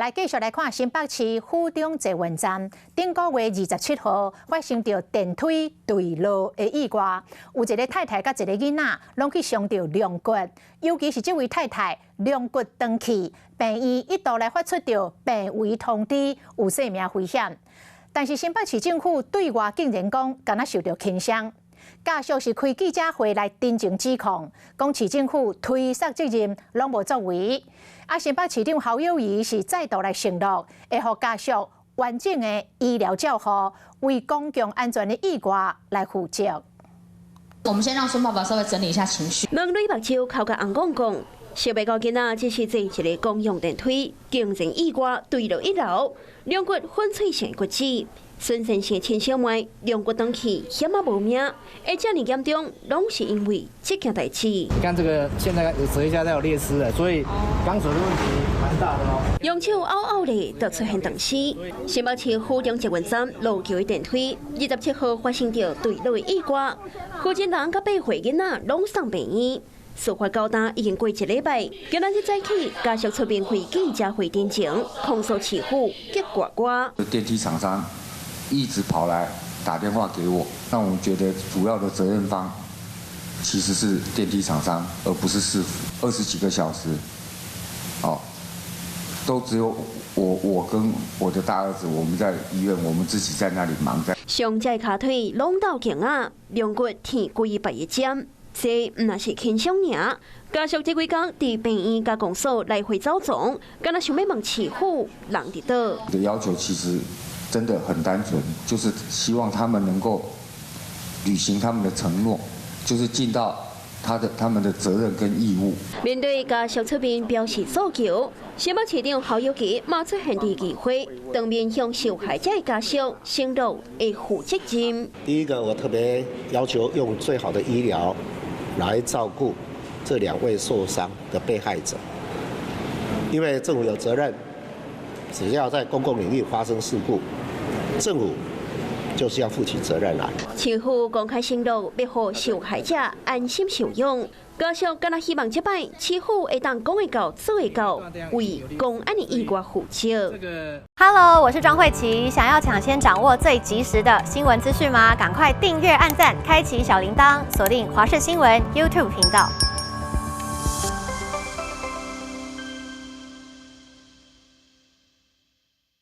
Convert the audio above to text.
來繼續來看新北市府中捷運站，頂個月27號發生著電梯墜落的意外，有一個太太佮一个囡仔攏去傷著龍骨，尤其是這位太太龍骨斷去，病院一度來發出著病危通知，有生命危險。但是新北市政府對外竟然講，敢若受著輕傷。家屬是開記者會來陳情指控，講市政府推卸責任，攏無作為。啊，新北市長侯友宜是再度來承諾，會予家屬完整的醫療照護，為公共安全的意外來負責。我們先讓孫爸爸稍微整理一下情緒。兩蕊目睭哭共紅摃摃，小白狗囡仔這是坐一个公用電梯，驚人意外墜落一樓，龍骨粉碎性骨折。孫先生親小妹龍骨斷去，險仔無命，會遮爾嚴重，攏是因為這件代誌。你看這個，現在有折一下，有裂絲了，所以鋼水的問題蠻大的哦。用手拗拗咧，就出現斷屍。新北市府中捷運站路橋的電梯，27號發生著墜落的意外，負責人佮8歲囡仔攏送病院。事發到今已經過一禮拜，今仔日早起，家屬出面開記者會陳情，控訴市府激呱呱。電梯廠商一直跑來打電話給我，那我覺得主要的責任方其實是電梯廠商，而不是市府。20幾個小時，哦，都只有我跟我的大兒子，我們在醫院，我們自己在那裡忙在。雙隻跤腿攏鬥頸仔，龍骨天規擺一針，這毋若是輕傷爾。家屬這幾工佇病院佮公所來回走傱，敢若想欲問市府人佇佗。的要求其實真的很單純，就是希望他們能夠履行他們的承諾，就是盡到他們的責任跟義務。面對家屬出面表示訴求，新北市長侯友宜嘛出現佇議會，當面向受害者的家屬承諾會負責任。第一個，我特別要求用最好的醫療來照顧這兩位受傷的被害者，因為政府有責任，只要在公共領域發生事故，政府就是要負起責任來。市府公開承諾，欲予受害者安心休養。家屬敢若希望這擺市府會當講會到做會到，為公安的意外負責。 Hello，我是莊慧琪，想要搶先掌握最及時的新聞資訊嗎？趕快訂閱、按讚、開啟小鈴鐺，鎖定華視新聞 YouTube 頻道。